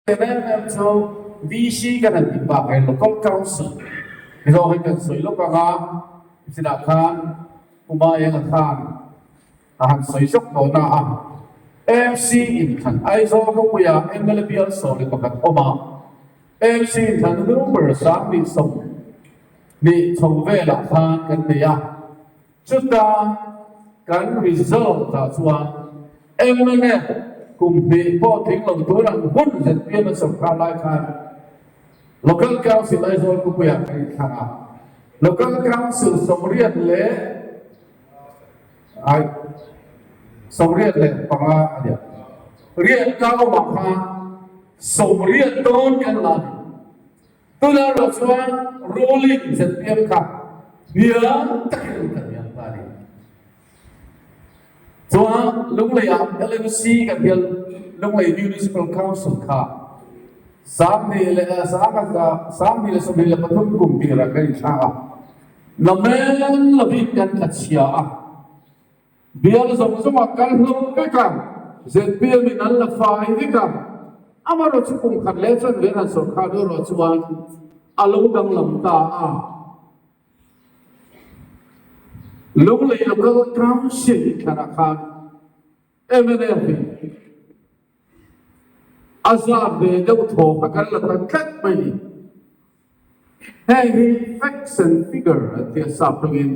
Em em chu VC kan han tih bak hian Local Council Mizo hi kan sawi lawk ang a, chinah khan Pu Maenga khan a han sawi zawk tawh na a, MC inthlan Aizawl khawpuia mla bial 11 awm a, MC inthlan hnung ber 20 chho velah khan kan nei a. Chuta kan result ah chuan mnf kum hnih pawh tling lo tur ang hun zpm a sawrkar lai khan Local Council Aizawl khawpuiah kan inthlang a, Local Council 85 a nia. Riat kaumah khan 80 dawn kan la a ni. Tunah erawh chuan ruling zpm kha hniam takin kan hniam ta a ni. Chuan Lungleiah LMC kan hian Lunglei Municipal Council kha 2023 kum tirah kan inthlak a, namen lovin kan tla chhia a. Bial zawng zawngah kal hlawm vek a, zpm in an la fai vek a, amaherawh chu kum khat leh chuan Veran sawrkar erawh chuan a lo danglam ta a. Lunglei Local Council inthlanah khan mnf in a zat ve deuh thaw kha kan la ta tlat mai ni. Heng hi facts and figure an ti a, sap tawngin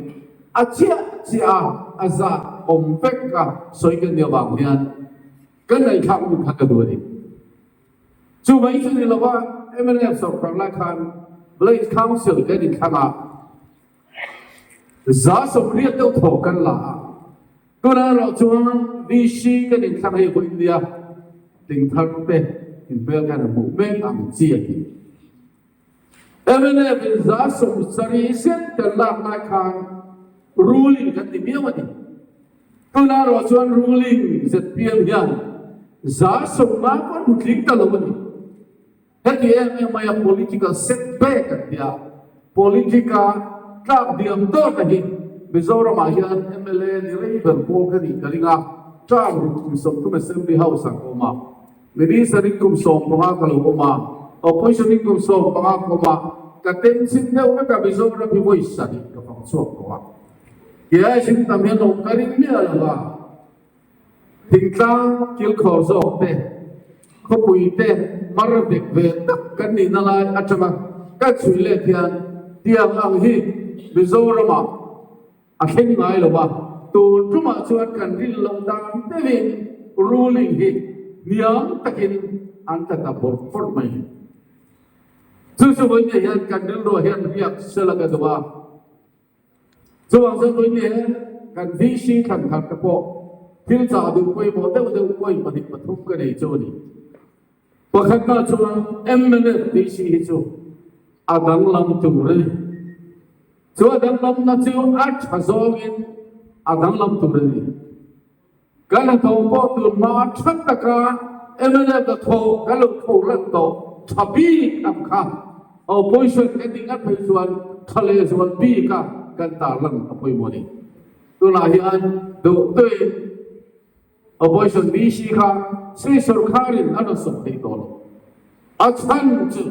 a chiah chiah a, a zat awm vek a sawi kan nih avang hian kan ngaihthlak hun kha ka duh a ni. Chu mai chu ni lova mnf sawrkar lai khan Village Council kan inthlang a, 80% deuh thaw kan la a, tunah erawh chuan VC kan inthlang hei vawi nia Tingthar te inhmel khan a hmuh mek ang chi a ti. Mnf in 70% zet kan lak lai khan ruling kan ti miau a ni. Tunah erawh chuan ruling zpm hian 50% pawh an hmu tling ta lo a ni. Heti em em maia political setback an ti a, politic-a tlak diam dawt a hi Mizoramah hian mla ni rei ber pawl ka nih ka ring a, term ruk kum 30 Assembly House-ah ka awm a, Minister-in kum 15 ka lo awm a, Opposition-in kum 15 ka awm a, ka tem chin deuh vek a, Mizoram hi vawi sarih ka fang chhuak tawh a, kei zing tam hian awm ka ring miah lo va. Thingtlang kilkhawr zawk te, khawpui te mar vek ve tak kan nihna lai atanga kan chhui let hian tiang ang hi Mizoramah a thleng ngai lo a, tun tumah chuan kan rin loh dan deuhin ruling hi hniam takin an tla ta bawrh bawrh mai. Chu chu vawiin hian kan rilruah hian riak sela ka duh a. Chuvang chuan vawiin kan VC thlan khat te pawh thil chah duh pawimawh deuh deuh point pahnih pathum ka nei chu a ni. Pakhatna chuan mnf VC hi chu a danglam tur a ni. Chu a danglamna chu a tha zawngin a danglam tur a ni. Kan hnathawh pawh tun hma tha taka mnf hnathawh kan lo tho lan tawh tha bik ang kha opposition kan nih ngat phei chuan tha leh zual bik a kan tarlan a pawimawh a ni. Tunah hian duhtuin opposition VC kha state sorkarin a rawn sawm thei tawh lo. A chhan chu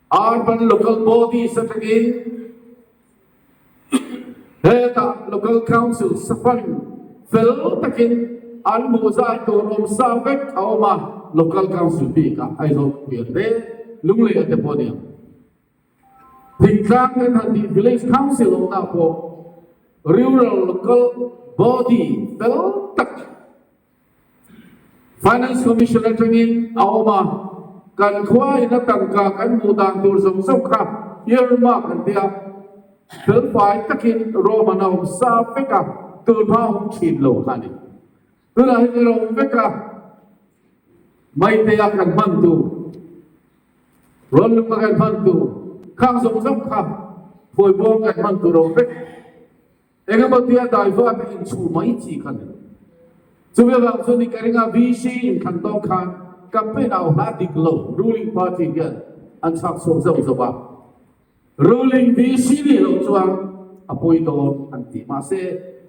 Urban Local Bodies atangin hetah Local Council safan fel takin an hmuh zat tur awm sa vek a awm a, Local Council bikah Aizawl khawpuia te, Lungleia te pawh a ni ang. Thingtlang kan han tih Village Council awmna pawh Rural Local Body fel tak Finance Commission atangin a awm a, kan khua in a tangka kan hmuh dan tur zawng zawng kha earmark an ti a, felfai takin Roman a awm sa vek a, tun hma awm thin lo kha a ni. Tunah hian a awm vek a, Maite-a kan hman tur, Rawnlunga kan hman tur, khang zawng zawng kha Phuaibuang kan hman tur a awm vek. Engemaw tia daiva te inchhuh mai chi kha ni. Chumi avang chuan i ka ring a, VC inthlan tawng khan campaign au hla dik lo ruling party hian an chhak chhuak zauh zauh a. Ruling VC nih loh chuan a pawi dawn an ti. Mahse,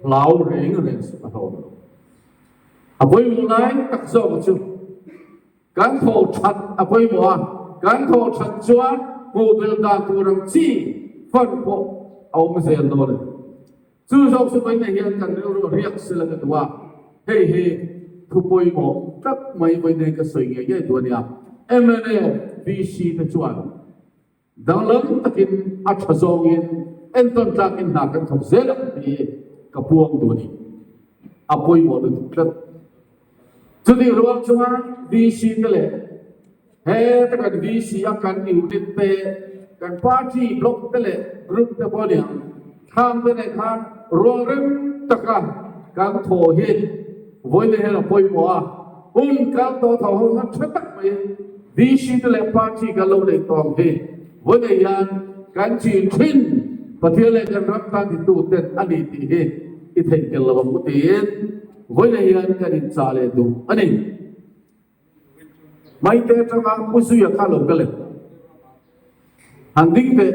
hlau reng reng suh a hlawm lo. A pawimawh lai tak zawk chu. Kan thawh that a pawimawh a, kan thawh that chuan hmuh belh dan tur ang chi fund pawh a awm zel dawn a ni. Chu zawk chu vawiinah hian kan rilru a riak sela ka duh a, hei hi thu pawimawh tak mai vawiinah ka sawi ngei ngei duh a nia. Mnf VC te chuan danglam takin a tha zawngin entawn tlakin hna kan thawk zel ang tih hi ka puang duh a ni. A pawimawh lutuk tlat. Chutih rual chuan VC te leh Heta kan VC a kan unit te, kan party block te leh group te pawh aniang thlang te nen khan rual rem taka kan thaw hi vawiin hian a pawimawh a, hun kal tawh tho ho khan tha tak maiin VC te leh party kan lo neih tawh ang hi vawiin hian kan chin thin Pathian leh kan ram tan titu ten a ni tih hi i theihnghilh lo ang u tiin vawiin hian kan inchah leh duh a ni. Maite atanga Pu Zuia kha lo kal em? Han ding teh,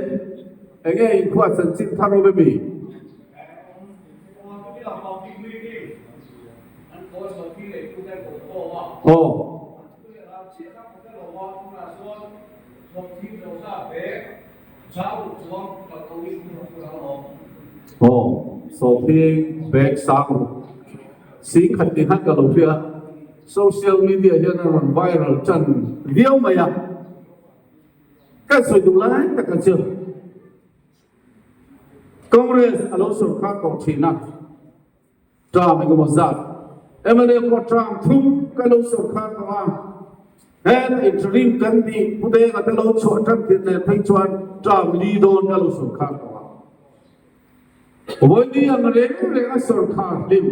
enge inkhua chanchin thar awm emi? Aw. Aw, sawhthing bag sang ruk singkhat ti khan ka lo hria a, social media hian a rawn viral tan viau mai a, ka sawi duh lai tak a chu Congress a lo sawrkar tawh thin a. Term engemaw zat mla pawh term thum ka lo sawrkar tawh a, heta interim kan tih Pu Denga te lo chhuah tan tir nen phei chuan term li dawn ka lo sawrkar tawh a. Vawiini ang reng reng a sawrkar hlim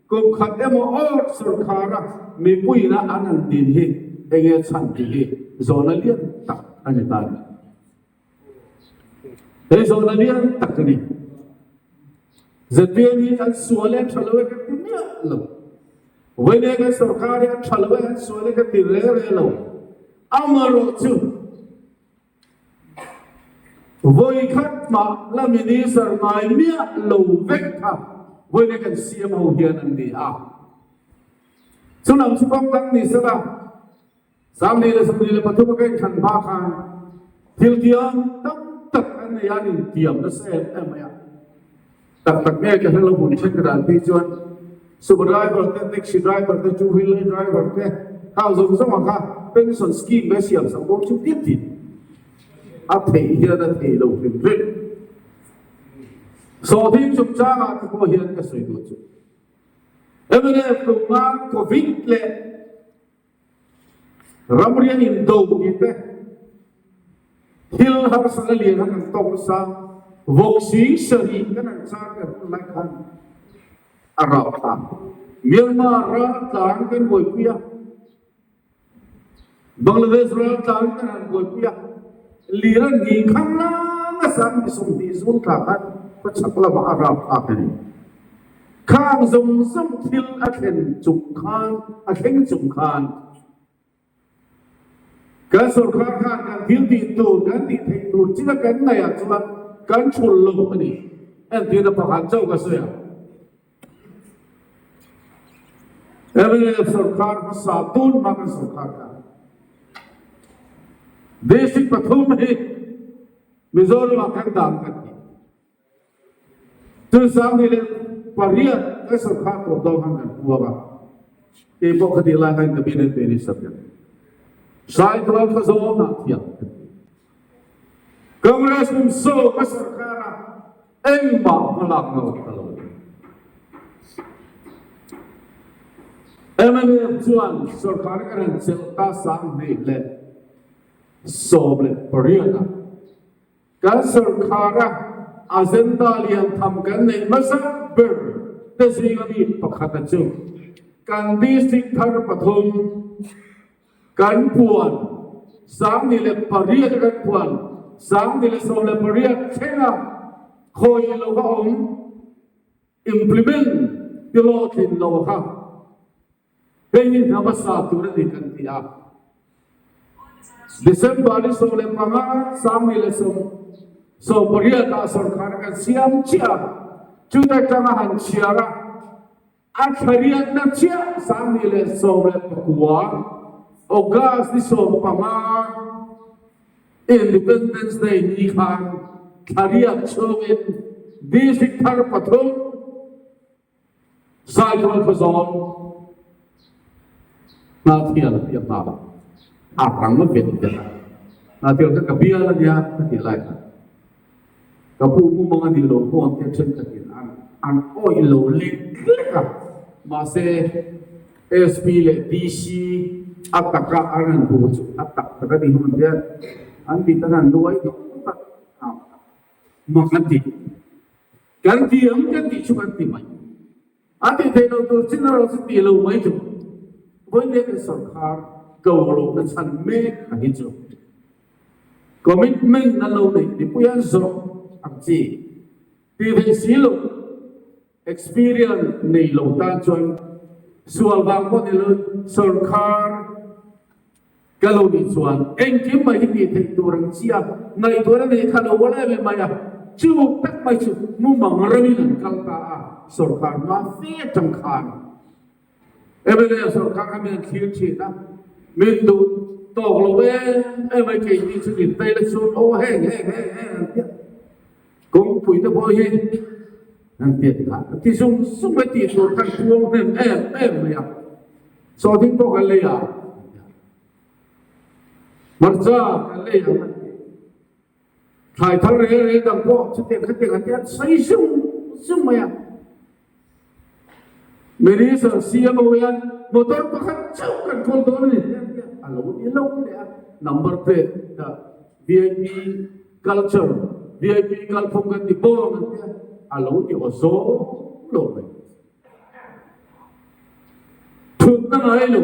kum khat emaw awr sawrkar a mipuiin a an han din hi enge chhan tih hi zawhna lian tak a ni ta a ni. Hei zawhna lian tak a ni. ZPM hi an sual e, an tha lo e ka ti miah lo. Vawiin kan sorkar hi an tha lo e, an sual e ka ti re re lo. Amarawh chu vawi khat mah la minister ngai miah lo vek kha vawiin kan CM ho hian an ni a. Chulam chu kawng dang ni sela. 2023 a ka inthlan hma khan thil tiam tam tak an nei a, an intiam nasa em em mai a. Tak tak nge ka hre lo hun then dan phei chuan sumo driver te, taxi driver te, two wheeler driver te khang zawng zawng ang kha pension scheme te siam sak dawn chu tir thin a theih hian a thei lo hrim hrim. Sawhthing chungchangah te pawh hian ka sawi duh chu mnf tumna covid leh Ramrian indo tih te, thil harsatna lian han an tawk nasa, vawk sing sarih kan han char kan hun lai khan a rau thlak. Myanmar raltlan kan buaipui a, Bangladesh raltlan kan han buaipui a, lir an nghing khang lang nasa an mi 20 zun thla khan khawchhak lamah a rau thlak a ni. Khang zawng zawng thil a thlen chung khan, a thleng chung khan kan sorkar khan kan thil tih tur, kan tih theih tur china kan ngaih ah chuan kan thul lo a ni. Entirna pakhat chauh ka sawi ang. Mnf sorkar hmasa tun hma kan sorkar khan District pathum hi Mizoram ah kan dan kan ti. Chu 2008 kan sorkar tawh dawn khan kan puang a, kei pawh khatih lai khan cabinet minister ka ni. Saitual kha zawng ah thiam ka ti. Congress kum sawm a sorkar a engmah hmalak lo ka lo ni. Mnf chuan sorkar ka rawn chelh ta 2018 ah. Kan sorkara agenda lian tham kan neih hmasa ber te zinga mi pakhat a chu kan district thar pathum kan puan 2008 a kan puan 2018 thlenga khawi lova awm implement ti hlawhtlin lo kha Hei hi hna hmasa tur a ni kan ti a. December ni 15, 2018 ah sorkar kan siam chiah a, chuta tanga han chhiar a, a thla riatna chiah 2019. August ni 15 Independence Day ni khan thlariat chhungin District thar pathum Saitual Khawzawl Hnathial a piang nghal a, a rang vet vet a. Hnathial kha ka bial a nia ka tih lai khan ka pu mumang a nih loh pawh ang te thenkhatin an an awih lo lek lek a, mahse SP leh DC a taka an rawn hmu chu a tak tak a nih hun hian an mit an han nuai hnawk hnawk a, mak an ti. Kan ti ang kan tih chu kan ti mai. A tih theih loh tur chin erawh chu tih lo mai chu vawiin kan sawrkar ko lohna chhan mek a hi chu commitment an lo neih mipui an zawrh ang chi tih theih si loh experience nei lo tan chuan sual vang pawh ni lo sawrkar Ka lo nih chuan engkim mai hi tih theih tur ang chi a, ngaihtuahna neih kha lo ual em em mai a, chu tak mai chu mumang ramin an kal ta a, sawrkar hma fe atang khan mla sawrkar kha min an thlir thin a, min duh tawk lo em em mai keini chu min tail a chuan aw heng heng heng heng an tia kawngpui te pawh hi an tia ti kha ti zung zung mai tih tur khan puang hnem em em mai a. Sawhthing pawh kan lei a, hmarcha kan lei a, thlai thar reng reng dang pawh chutiang khatiang an ti a, sawi zung zung mai a. Minister CM ho hian motor pakhat chauh kan kawl dawn a ni tih an ti a, a lo ni lo leh a, number plate kha VIP culture, VIP kalphung kan ti bawng an ti a, a lo ti aw zawng lo mai. Thutna ngai lo,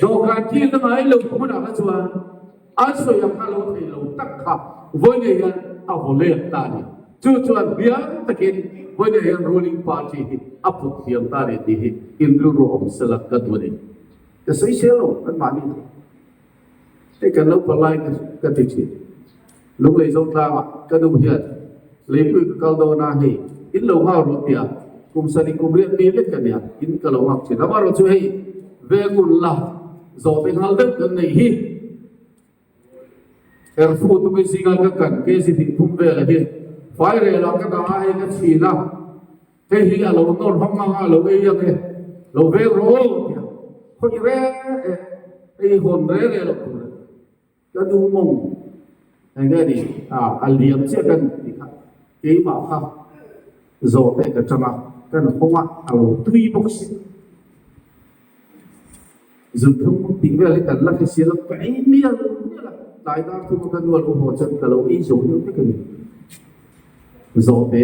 dawhkan kilna ngai lo hmunah kha chuan an sawi ang kha lo thei lo tak kha vawiin hian a vaw let ta a ni. Chu chuan hniam takin vawiin hian ruling party hi a put hniam ta a ni tih hi in rilru awm sela ka duh a ni. Ka sawi sel lo, anmahni chu. Hei kan lo palai ka ti thin. Lunglei Zotlangah ka nu hian leipui ka kal dawn a, hei in lo nghak rawh tia kum sarih kum riat mi vek ka nia, in ka lo nghak thin. Amaherawh chu hei vengun la zawhte nghal deuh kan neih hi Erfu tumi zinga ka kan kg hnih thum velah hi fairelah ka dah a, hei ka chhin a. Hei hi a lo nawr hawng ang a, a lo ei ang e, lo veng rawh aw tia khawih re e, ei hawn re re loh tur a ni. Ka nu mawng eng nge ni a, a liam chiah kan tih kha keimah kha zawhte ka chang a, kan hawng a, a lo tui bawk si. Zunthum tih vel hi kan la hre si lo, ka ei mial mial a, tlai dar thuma ka nu a lo haw chuan ka lo ei zo deuh vek a ni. Zawhte.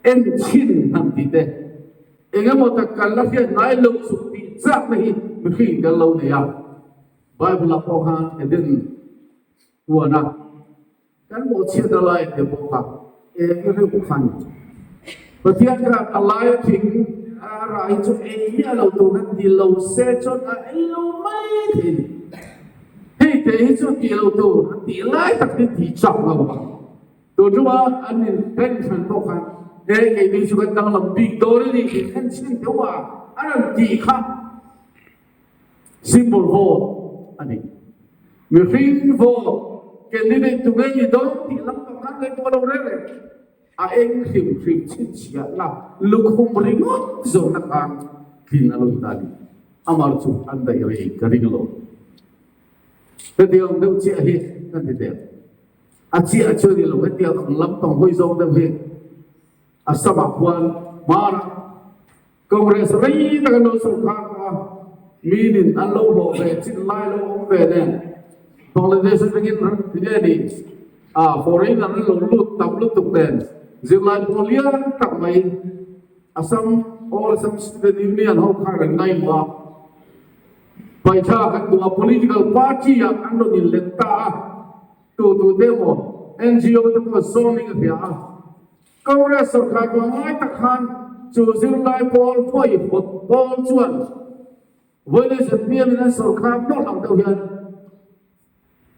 En chhin han tih te, eng emaw tak kan la hriat ngai loh chuk tih chakna hi mihring kan lo nei a. Bible ah pawh khan Eden huana kan bawhchhiatna lai te pawh kha eng reuh khan Pathian khan a laia thing a rah hi chu ei miah lo tur khan ti lo se chuan a ei lo mai thei a ni. Hei te hi chu tih lo tur a tih lai tak hi tih chak lo a. Tun ṭuma an in pension pawh khan he keini chu kan danglam bik dawn a ni tih thlen chhin deuh a a rawn tih kha symbol vote a ni. Mihring vote candidate tu nge ni dawn tih lam pang khan ngaihtuah lo reng reng. A eng hrim hrim chhinchhiahna lukhum ringawt zawhna khan tlin a lo ta a ni. Amar chu an daih rei ka ring lo. Hetiang deuh chiah hi kan ti teh. A chiah chu a ni lo, hetiang ang lampang hawi zawng deuh hi Assam-ah khuan hmanah Congress rei tak an lo sawrkhar tawh a, minin an lo hlawh ve chin lai lo awm ve nen Bangladesh atangin tinge ni a foreigner an lo lut tam lutuk nen zirlai pawl lian tak mai Assam All Assam Student Union ho khan an ngaihmawh a. Paihthla kan duh a, political party ah an rawn inlet ta a, tu tu te emaw NGO te pawh zoning a hria a, Congress sawrkar pawh ngai tak khan chu zirlai pawl huaihawt pawl chuan vawiin ZPM in an sawrkar nawlh ang deuh hian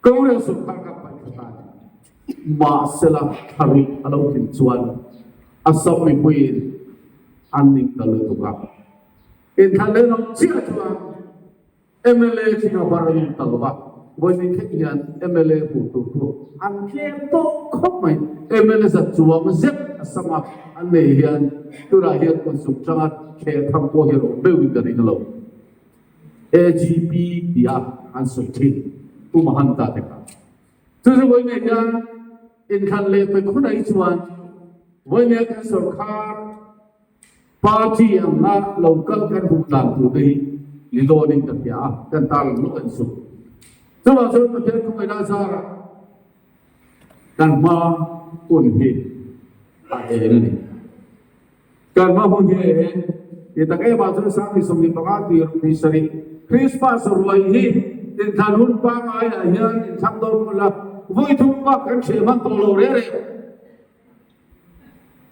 Congress sawrkar kha paihthla ta a ni. Mahsela thlarih a lo tlin chuan Assam mipuiin an ning ta lutuk a. Inthlan leh lam chiah chuan. Mla thinga bar a lut ta lo va, vawiin thleng hian mla hmuh tur chu an tlem tawh khawp mai. Mla zat chuang zet a sam a, an nei hian tunah hian kut zung tanga thleh tham pawh hian awm meuhin ka ring lo. AGP tih a an sawi thin Pu Mahanta te kha. Chu chu vawiin hian inthlan leh pe khunah hi chuan vawiin kan sawrkhar Party anga lo kal kan hmuh dan tur te hi ni dawnin ka hria a, kan tarlang lawk en suh. Chuvang chuan Pathian khawngaihna zarah kan hma hun hi a eng a ni. Kan hma hun hi a eng ti tak em ah chuan Sangni 15 tir ni sarih Christmas ruai hi inthlan hun pangaiah hian inthlang dawn hmun la, vawi thum bak kan hreh hman tawh lo reh reh.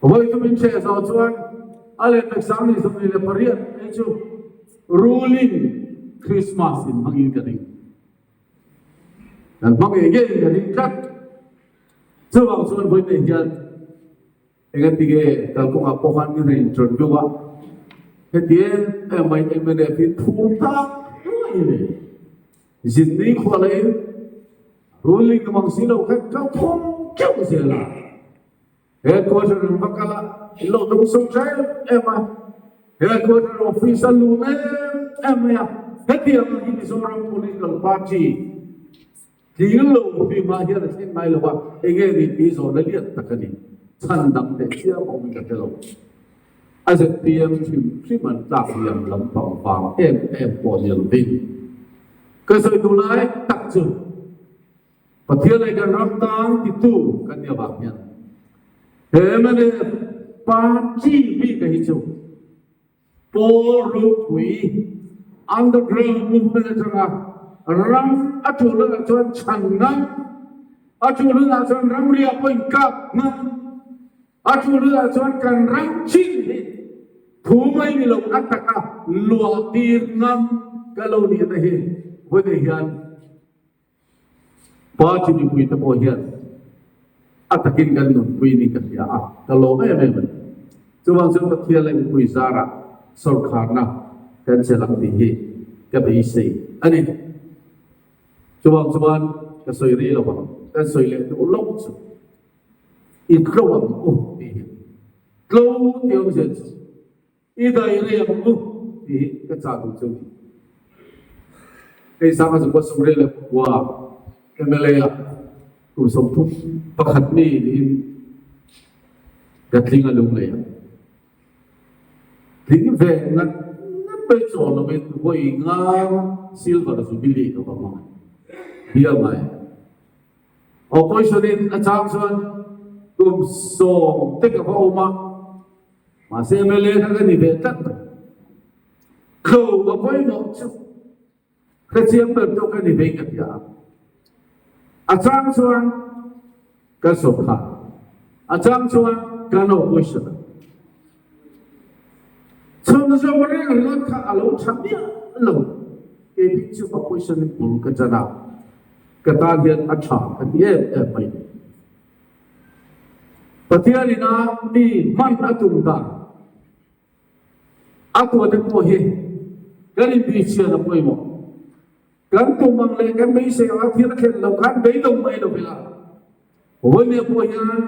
Vawi thum in hreh zawh chuan a lehpek 28 phei chu ruling Christmas in hmangin ka ring. Kan hmang ngei ngeiin ka ring tlat. Chuvang chuan vawi nei hian engatinge kalkawngah pawh khan min rawn interview a, heti em em mai mnf hi thur tak mai a ni. Zin ni khua laiin ruling ka mang si lo khan ka thawng keuh zel a. Headquarter in va kal a, in lo dawng sawm tha em em a. Headquarter office a lun em em mai a. Hetiang ang hi Mizoram Political Party tling lo hlimah hian a thleng ngai lo a, enge ni tih zawhna lian tak a ni. Chhan dang teh chiam awmin ka hre lo. A zpm hrim hrim an tlak liam lampang vang em em pawh ni lovin ka sawi duh lai tak chu Pathian leh kan ram tan titu kan nih avang hian he mnf party bik a hi chu pawl ropui underground movement atanga ram a tul hunah chuan chhan ngam a tul hunah chuan ramriah pawh inkap ngam A thu hluah chuan kan ram chin hi thu mai ni lo a taka luah tir ngam ka lo nih na hi vawiin hian party mipui te pawh hian a takin kan nunpui ni ka hria a, ka lawm em em a ni. Chuvang chuan Pathian leh mipui zarah sawrkharna kan che lang tih hi ka beisei a ni. Chuvang chuan ka sawi rih lo ang, kan sawi leh duh loh chu. I tlo ang u tih hi tlo tih awmzia chu i dai rei ang u tih hi ka chah duh chu a ni. Hei Sanga Zukua Sumrel leh Pukua mla ah kum 31 mi niin ka tling a lunglei a. Tling ve ngat ngat mai chaw lovin vawi nga silver jubilee ka va hmang a bial ngai. Opposition in a chang chuan kum sawm te ka va awm a, mahse mla kha ka ni ve tlat mai. Tlo a pawimawh chu hrechiang ber chu ka ni vei ka hria a. A chang chuan kan sawrkhar, a chang chuan kan opposition a. Chhunzawm reng ringawt kha a lo tha miah lo. Kei bik chu opposition in bul ka chan a, ka tan hian a tha ka ti em em mai ni. Pathian ina mi hman a tum dan a tuahte pawh hi kan inbihchhian a pawimawh. Kan tum ang leh kan beisei anga thil a thlen loh khan beidawng mai lo ila. Vawinia pawh hian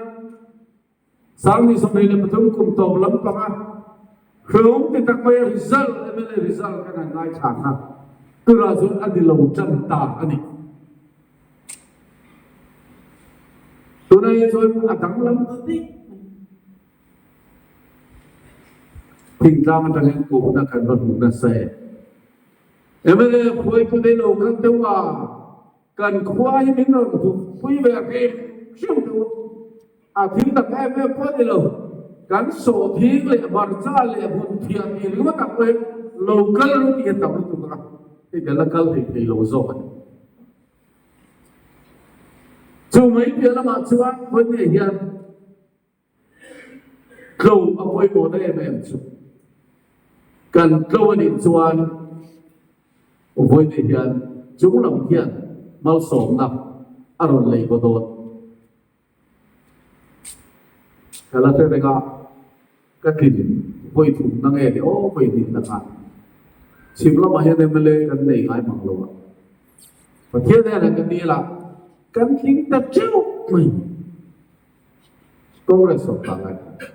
2023 kum tawp lampanga hlawm ti tak maia result, mla result kan han ngaithla kha tunah chuan a ni lo tan ta a ni. Tunah hi chuan a danglam ta daih mai. Thingtlang atangin kohna kan va hmu nasa e. Mla hruaitu te lo kal deuh a. Kan khua hi min rawn hmuhpui ve hrim hrim chu a thil tak em em pawh a ni lo. Kan sawhthing leh hmarcha leh hmun thiah tih ringawt ang pawhin lo kal ru tih a tam lutuk a, hei kan la kal thei thei lo zawk a ni. Chu mai piah lamah chuan vawiin hian Tlo a pawimawhna em em chu kan tlo a nih chuan vawiin hian chung lam hian malsawmna a rawn lei baw dawn. Ka la hre reng a, ka tlin vawi thumna nge ni aw vawi hnihna kha. Chhim lamah hian mla kan nei ngai mang lo a, Pathian hnenah ka dil a, kan tling ta teuh mai. Congress sawrkar lai khan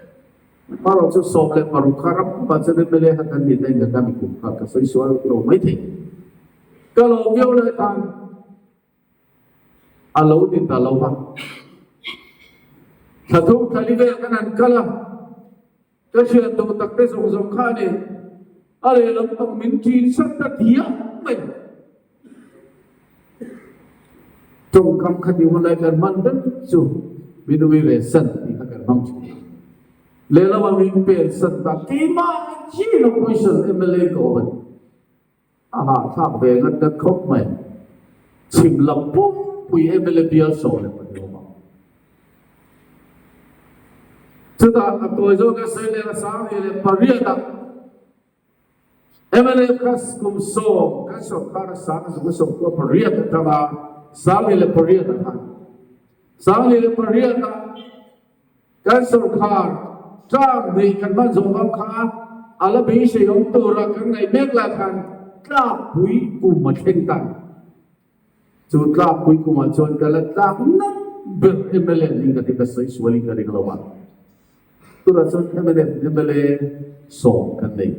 erawh chu 16 kha ram pumah chuan mla kha kan nihna in kan la mikum kha ka sawi sual lo maithei. Ka lawm viau lai khan a lo ni ta lo va. Thla thum thla li vel kan han kal a, ka thian duh tak te zawng zawng kha a ni. A lehlam pang min ṭin sat ta diam mai. Tawngkam kha ti hun lai kan hman vek chu min ui ve san tih kha kan hmang ṭhin a. Lehlamah min pen san ta keimah chin opposition mla ka awm a ni. A hahthlak ve ngat ngat khawp mai. Chhim lam pumpui mla bial 12 awm a. Chutah a tawi zawk a sawi leh a 18 ah mla kha kum sawm kan sawrkar a sang a zuk a 98 atanga 18 ah khan 18 ah Kan sawrkar term hnih kan hman zawh vang khan a la beisei awm tura kan ngaih mek lai khan tlakpui kum a thleng ta. Chu tlakpui kumah chuan ka la tlak nat ber mla ning ka ti ka sawi sual in ka ring lo a. Tunah chuan mla mla sawm kan nei.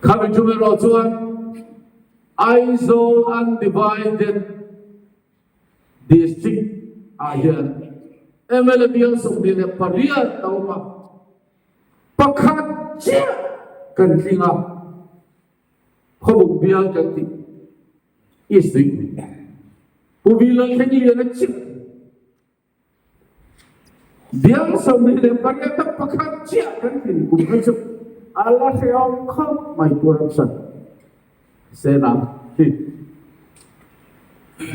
Khami tum erawh chuan Aizawl Undivided District ah hian mla bial 28 a awm a, pakhat chiah kan tling a, khawbuk bial kan tih East Tuipui Pu Vila thleng lian a chiah bial 28 a pakhat chiah kan tlin kum kha chu a la hrehawm khawp mai Pu Ramsan Sena hi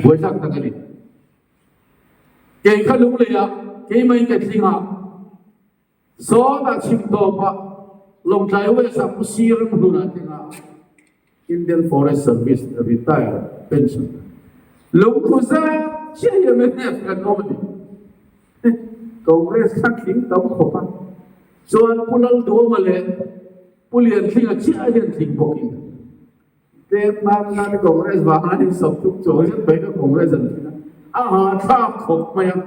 buaithlak tak a ni. Kei kha lunglei ah keimah in ka tling a, sawtah chhim tawp ah Lawngtlai West ah Pu Sir Ramhlun ah tling a, Indian Forest Service retire pension lungthu zat chiah hi mnf kan awm a ni. Congress kha tling tam khawp a, chuan Pu Lalduhawma leh Pu Lianthlinga chiah hian tling bawkin tlem nan nan Congress vanga in sawp tuk chuang zet mai kha Congress an tling a, a hahthlak khawp mai a.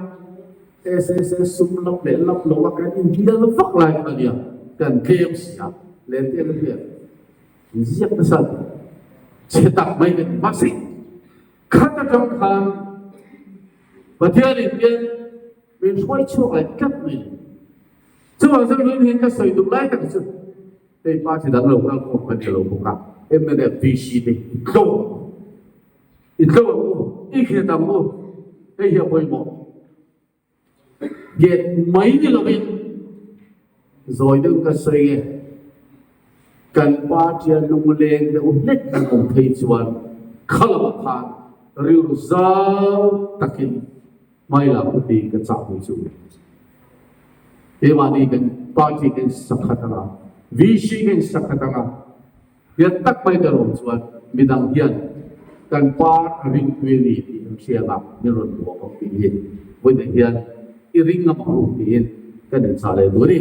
SSS sum lap leh lap lo a kan inbial vak lai kha a nia, kan tlem si a, Lente la hriat inziak nasa chhe tak mai kan ni. Mahse, khat atang khan Pathianin hian min hruai chhuak leh tlat mai a ni. Chuvang chuan vawiin hian ka sawi duh lai tak chu hei party dang lo kal khawm ka ni lo bawk a, mnf VC te i tlo ang u, i tlo ang u, i nghet ang u, hei hi a pawimawh. Nghet mai ni lovin zawi deuh ka sawi e, kan party a lungleng deuh hlek kan awm phei chuan kha lamah khan rilru zau takin Hmaila khuti ka chah pui chu keimahni kan party kan sakhat anga, VC kan sakhat anga, hian tak mai ka lawm chuan midang hian kan par a ringpui a ni tih an hriat a, min rawn buak ang tih hi vawiin hian i ring ngam ang u tiin kan inchah leh duh a ni.